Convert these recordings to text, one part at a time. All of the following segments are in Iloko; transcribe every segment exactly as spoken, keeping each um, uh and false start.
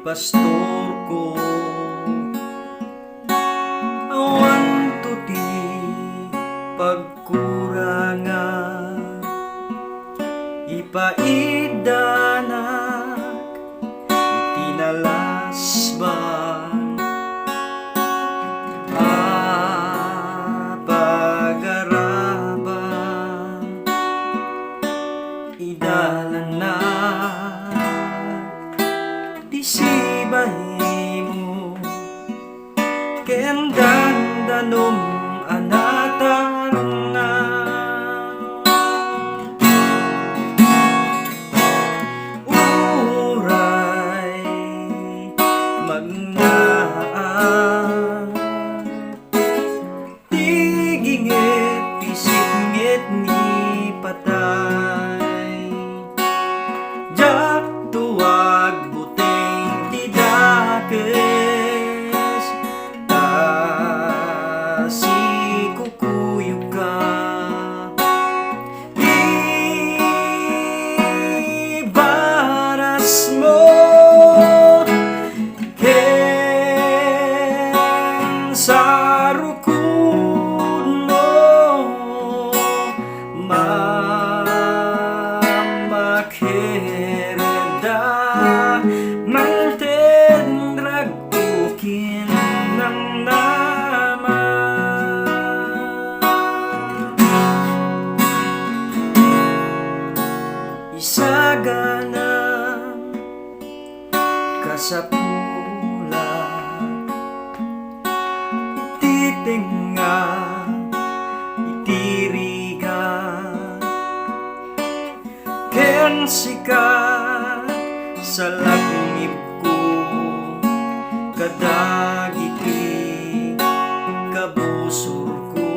Pastorko, awanto ti pagkurangan, ipaiddanak iti nalasbang a pagaraban. Idalannak ti sibaymo ken dandanom a natarna. Uray magnaan ti ginget ti sipnget ni patay. Diakto agbuteng ti dakes ta sikukuyogka. Ibarasmo ken sarukodmo, mamakerda mangted ragko ken namnama. Isaganam, kasapulan, iti tengnga, iti rigat, ken sika, salaknibko kadagiti kabusorko,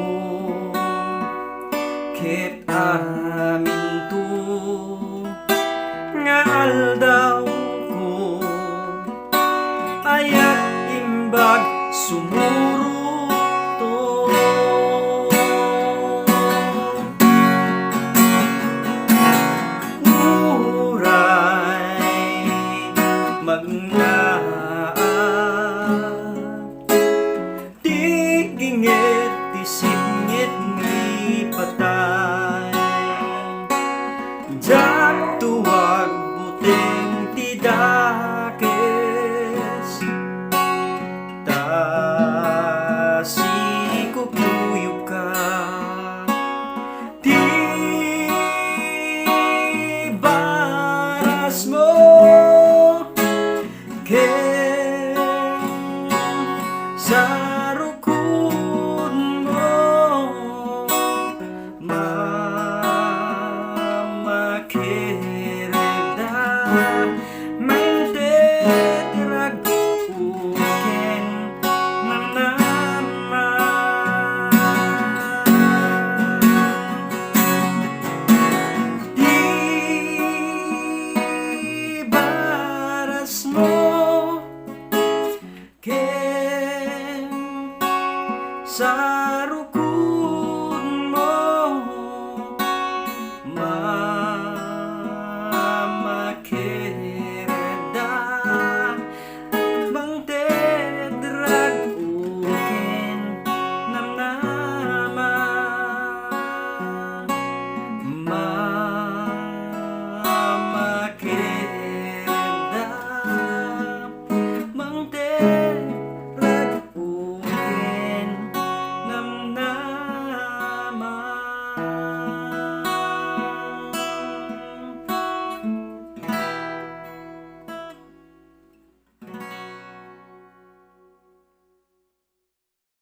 ket aminto nga aldawko, ayak imbag sumuroto. Uray magnaan ti ginget ti sipnget ni patay.